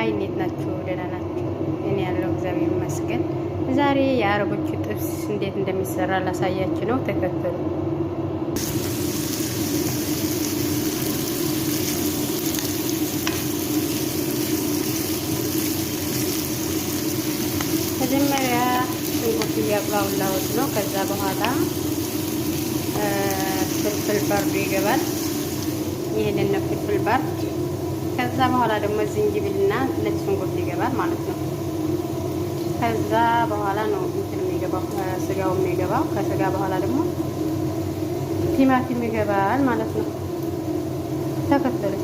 እንዴት ናችሁ? ደህና ናችሁ? እኔ ያለው እግዚአብሔር ይመስገን። ዛሬ የአረቦቹ ጥብስ እንዴት እንደሚሰራ ላሳያችሁ ነው። ተከተሉ። መጀመሪያ ሽንኩርት እያቁላላሁት ነው። ከዛ በኋላ فلفل بارد ይገባል። ይህንን ነው فلفل بارد። ከዛ በኋላ ደግሞ ዝንጅብልና ነጭ ሽንኩርት ይገባል ማለት ነው። ከዛ በኋላ ነው እንትን የሚገባው ስጋው የሚገባው። ከስጋ በኋላ ደግሞ ቲማቲም ይገባል ማለት ነው። ተከተሉ።